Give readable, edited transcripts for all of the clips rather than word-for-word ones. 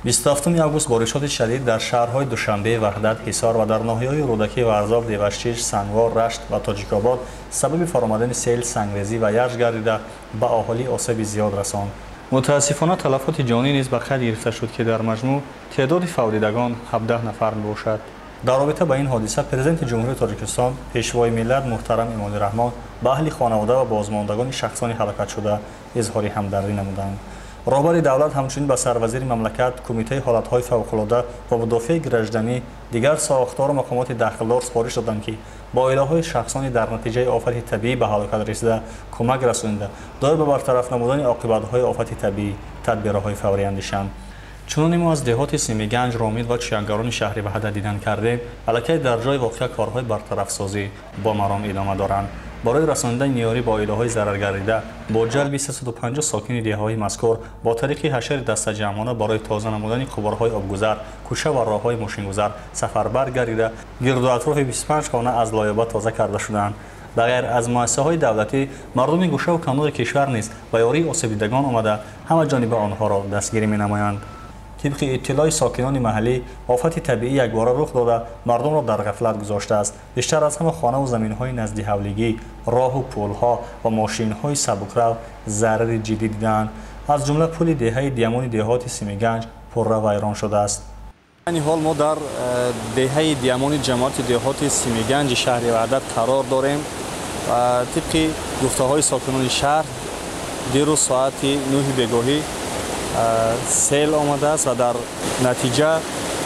27 август боришоти шадид дар шаҳрҳои Душанбе, Ваҳдат, Ҳисор ва дар ноҳияҳои Рӯдакӣ, Варзоб, Деваштич, Сангвор, Рашт ва Тоҷикобод сабаби фаромадани сел, сангрезӣ ва ярж гардида ба аҳолӣ осеби зиёд расонд. Мутаассифона, талафоти ҷонӣ низ ба қайд гирифта шуд, ки дар маҷмӯъ теъдоди фавтидагон 17 нафар мебошад. Дар робита ба ин ҳодиса Президенти Ҷумҳурии Тоҷикистон, Пешвои миллат муҳтарам Эмомалӣ Раҳмон ба аҳли хонавода ва бозмондагони шахсони ҳалокатшуда изҳори ҳамдардӣ намуданд. Роҳбари давлат ҳамчунин ба сарвазири мамлакат, Кумитаи ҳолатҳои фавқулода ва мудофиаи гражданӣ, дигар сохтору мақомоти дахлдор супориш доданд, ки ба оилаҳои шахсони дар натиҷаи офати табиӣ ба ҳалокат расида кӯмак расонида, доир ба бартараф намудани оқибатҳои офати табиӣ тадбирҳои фаврӣ андешанд. Чуноне мо аз деҳоти Симиганҷ, Ромид ва Чиянгарони шаҳри Ваҳдат дидан кардем, аллакай дар ҷои воқеа корҳои бартарафсозӣ бо маром идома доранд. Барои расонидани ёрӣ ба оилаҳои зараргардида бо ҷалби 350 сокини деҳаҳои мазкур бо тариқи ҳашари дастаҷамъона барои тоза намудани қубурҳои обгузар, кӯча ва роҳҳои мошингузар сафарбар гардида, гирду атрофи 25 хона аз лоёба тоза карда шуданд. Ба ғайр аз муассисаҳои давлатӣ, мардуми гӯшаву канори кишвар низ ба ёрии осебдидагон омада, ҳама ҷониба онҳоро дастгирӣ менамоянд. Тибқи иттилои сокинони маҳаллӣ, офати табиӣ якбора рух дода, мардумро дар ғафлат гузоштааст. Бештар аз ҳама хонаву заминҳои наздиҳавлигӣ, роҳу пулҳо ва мошинҳои сабукрав зарари ҷиддӣ дидаанд. Аз ҷумла пули деҳаи Диамони деҳоти Симиганҷ пурра вайрон шудааст. Айни ҳол мо дар деҳаи Диамони ҷамоати деҳоти Симиганҷи шаҳри Ваҳдат қарор дорем ва тибқи гуфтаҳои сокинони шаҳр, дирӯз соати 9 бегоҳӣ сел омадааст ва дар натиҷа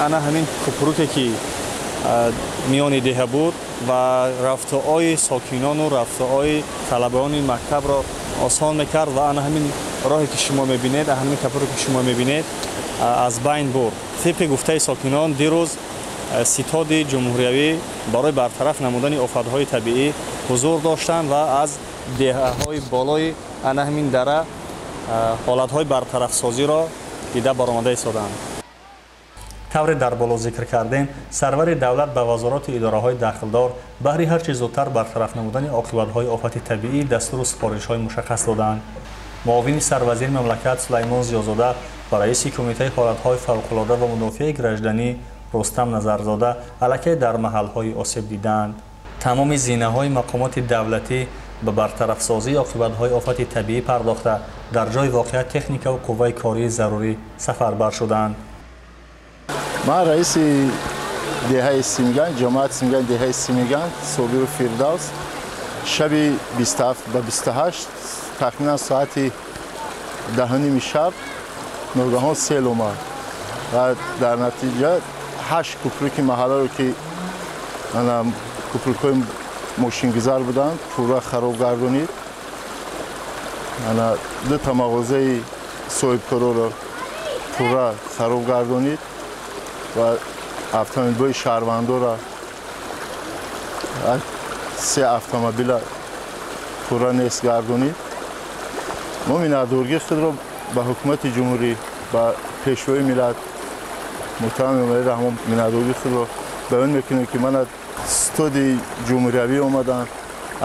ана ҳамин купруке, ки миёни деҳа буд ва рафтуои сокинону рафтуои талабаони мактабро осон мекард, ва ана ҳамин роҳе, ки шумо мебинед, ҳамин купруке, ки шумо мебинед, аз байн бурд. Тибқи гуфтаи сокинон, дирӯз ситоди ҷумҳуриявӣ барои бартараф намудани офатҳои табиӣ ҳузур доштанд ва аз деҳаҳои болои ана ҳамин дара ҳолатҳои бартарафсозиро дида баромада истоданд. Тавре дар боло зикр кардем, сарвари давлат ба вазорату идораҳои дахлдор баҳри ҳарчи зудтар бартараф намудани оқибатҳои офати табиӣ дастуру супоришҳои мушаххас доданд. Муовини сарвазири мамлакат Сулаймон Зиёзода ва раиси Кумитаи ҳолатҳои фавқулода ва мудофиаи гражданӣ Рустам Назарзода аллакай дар маҳалҳои осеб дидаанд. Тамоми зинаҳои мақомоти давлатӣ ба бартарафсозии оқибатҳои офати табиӣ пардохта, дар ҷои воқеа техникаву қувваи кории зарурӣ сафарбар шуданд. Ман раиси деҳаи Симиганҷ, ҷамоати Симиганҷ, деҳаи Симиганҷ, Собиру Фирдавс. Шаби 27 ба 28, тахминан соати 10:30 шаб, ногаҳон сел омад ва дар натиҷа ҳашт купруки маҳалларо, ки купрукҳои мошингузар буданд, пурра хароб гардонид. Дута мағозаи соҳибкороро пурра хароб гардонид ва автомобилҳои шаҳрвандора, се автомобила пурра нест гардонид. Мо миннатдоргии худро ба ҳукумати ҷумҳурӣ, ба Пешвои миллат муҳтарам Эмомалӣ Раҳмон миннатдоргии худро баён мекунем, ки мана ситоди ҷумҳуриявӣ омаданд,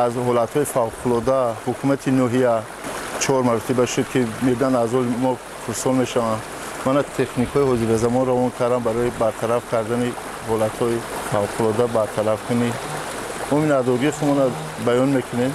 аз ҳолатҳои фавқулода, ҳукумати ноҳия чор маротиба шуд, ки мебинанд, аз ҳоли мо пурсон мешаванд. Мана техникҳои ҳозиразамон равон кардам барои бартараф кардани ҳолатҳои фавқулода, бартараф кунӣ. Мо миннатдоргии худмонро баён мекунем.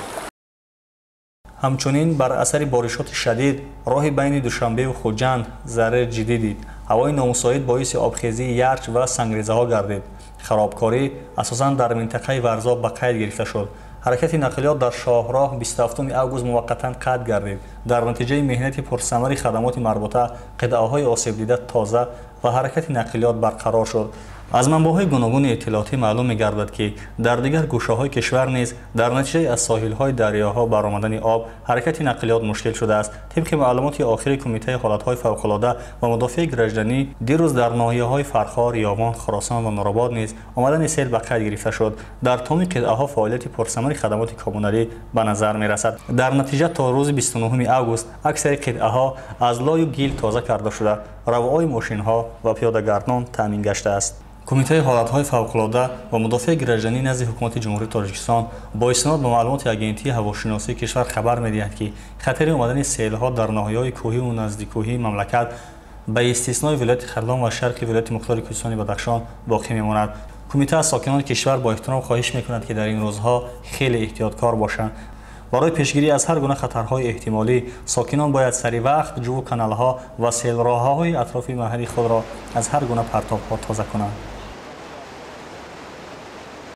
Ҳамчунин бар асари боришоти шадид роҳи байни Душанбеву Хуҷанд зарари ҷиддӣ дид. Ҳавои номусоид боиси обхезии ярч ва сангрезаҳо гардид. Харобкорӣ асосан дар минтақаи Варзоб ба қайд гирифта шуд. Ҳаракати нақлиёт дар шоҳроҳ 27 август муваққатан қатъ гардид. Дар натиҷаи меҳнати пурсамари хадамоти марбута қитъаҳои осебдида тоза ва ҳаракати нақлиёт барқарор шуд. Аз манбаъҳои гуногуни иттилоотӣ маълум мегардад, ки дар дигар гӯшаҳои кишвар низ дар натиҷаи аз соҳилҳои дарёҳо баромадани об ҳаракати нақлиёт мушкил шудааст. Тибқи маълумоти охири Кумитаи ҳолатҳои фавқулода ва мудофиаи гражданӣ, дирӯз дар ноҳияҳои Фархор, Ёвон, Хуросон ва Нуробод низ омадани сел ба қайд гирифта шуд. Дар тамоми қитъаҳо фаъолияти пурсамари хадамоти коммуналӣ ба назар мерасад. Дар натиҷа то рӯзи 29 август аксари қитъаҳо аз лою гил тоза карда шуда, равои мошинҳо ва пиёдагардон таъмин гаштааст. Кумитаи ҳолатҳои фавқулода ва мудофиаи гражданӣ назди Ҳукумати Ҷумҳурии Тоҷикистон бо истинод ба маълумоти Агентии ҳавошиносии кишвар хабар медиҳад, ки хатари омадани селҳо дар ноҳияҳои кӯҳиву наздикӯҳии мамлакат ба истиснои вилояти Хатлон ва шарқи вилояти мухтори Кӯҳистони Бадахшон боқӣ мемонад. Кумита аз сокинони кишвар бо эҳтиром хоҳиш мекунад, ки дар ин рӯзҳо хеле эҳтиёткор бошанд. Барои пешгирӣ аз ҳар гуна хатарҳои эҳтимолӣ сокинон бояд сари вақт ҷуву каналҳо ва селроҳаҳои атрофи маҳалли худро аз ҳар гуна партобҳо тоза кунанд.